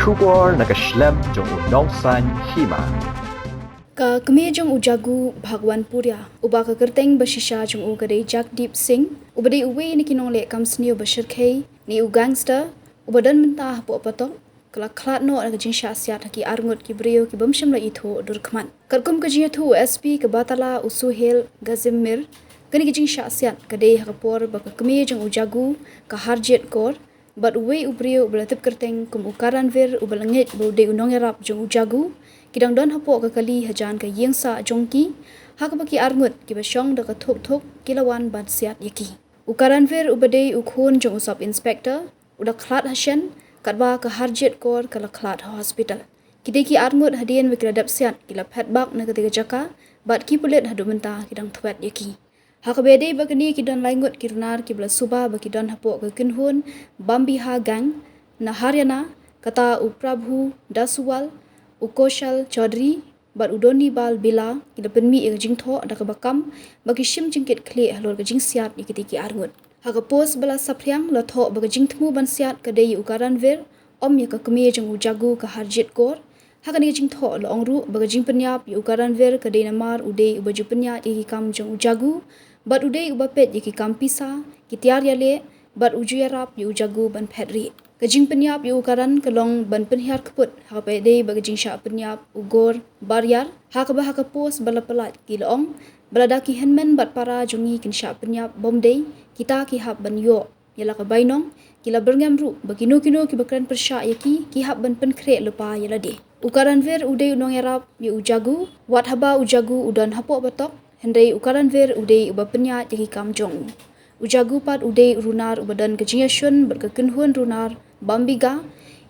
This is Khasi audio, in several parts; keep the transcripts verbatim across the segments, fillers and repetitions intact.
Khubor na ka shlem jong u Nongsaiñ Hima. Ka kmie jong u Jagu Bhagwanpuria, uba ka kyrteng ba shisha jong u ka dei Jagdeep Singh, uba dei uwei na ki nongleh kam sniew ba shyrkhei ne u gangster, uba don mynta hapoh patok, ka la khlad noh na ka jingshah siat ha ki arngut ki briew ki bym shym la ithuh dur khmat. Katkum ka jingïathuh u S P ka Batala, u Suhail Gazimir, kane ka jingshah siat ka dei ha ka por ba ka kmie jong u Jagu, ka Harjit Kaur, bad uwei u briew uba la tip kyrteng kum u Karanvir, uba la ngeit ba u dei u nongïarap jong u Jagu, ki dang don hapoh ka kali hajan ka ïing sah jong ki, ha kaba ki arngut kiba shong da ka thuk thuk ki la wan ban siat ïa ki. U Karanvir, uba dei u khun jong u Sub Inspector, u la khlad ha shen, katba ka Harjit Kaur ka la khlad ha hospital. Kitei ki arngut, hadien ba ki la dep siat, ki la phet bak na katei ka jaka, bad ki pulit haduh mynta ki dang thwet ïa ki. Ha kaba ïadei bad kine, ki don lai ngut ki runar kiba la suba ba ki don hapoh ka kynhun Bambiha Gang na Haryana, kata u Prabhu Dasuwal, u Koshal Chaudhary, bad u Donibal Bila, ki la pynmih ïa ka jingthoh da kaba kam ba ki shim jingkit khlieh halor ka jingsiat ïa kitei ki arngut. Ha ka post ba la saphriang, la thoh ba ka jingthmu ban siat ka dei ïa u Karanvir, ym ïa ka kmie jong u Jagu, ka Harjit Kaur. Ha kane ka jingthoh la ong ruh ba ka jingpynïap ïa u Karanvir ka dei namar u dei uba ju pynïaid ïa ki kam jong u Jagu, bad u dei uba peit ïa ki kam pisa, ki tiar ïaleh, bad u ju ïarap ïa u Jagu ban phet rieh. Ka jingpynïap ïa u Karan ka long ban pynhiar kput ha kaba ïadei bad ka jingshah pynïap u Gor Bariar, ha kaba ha ka post ba la pyllait ki la ong ba lada ki hynmen bad para jong ngi kin shah pynïap bym dei, kita ki hap ban ïoh ïa la ka bainong. Ki la byrngem ruh ba kino kino kiba kren pyrshah ïa ki, ki hap ban pynkhreh lypa ïa lade. U Karanvir u dei u nongïarap ïa u Jagu, wat haba u Jagu u don hapoh patok, hynrei u Karanvir u dei uba pynïaid ïa ki kam jong u. U Jagu pat u dei u runar uba don ka jingïashun bad ka kynhun runar Bambiga.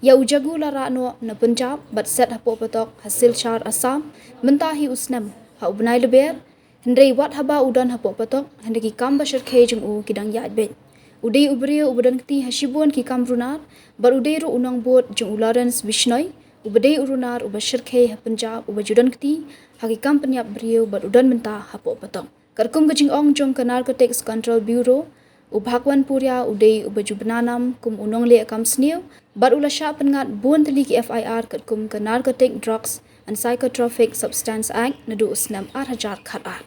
Ïa u Jagu la rah noh na Punjab bad set hapoh patok ha Silchar, Assam, mynta hi u snem ha u bnai Lber. Hynrei wat haba u don hapoh patok, hynrei ki kam ba shyrkhei jong u ki dang ïaid beit. U dei u briew uba don kti ha shibun ki kam runar, bad u dei ruh u nongbud jong u Lawrence Bishnoi, uba dei u runar uba shyrkhei ha Punjab, uba ju don kti ha ki kam pynïap briew bad u don mynta hapoh patok. Katkum ka jingong jong ka Narcotics Control Bureau, u Bhagwanpuria u dei uba ju bna nam kum u nongleh kam sniew, bad u la shah pynngat bun tylli ki F I R katkum ka Narcotic Drugs and Psychotropic Substance Act naduh u snem ar hajar khatar.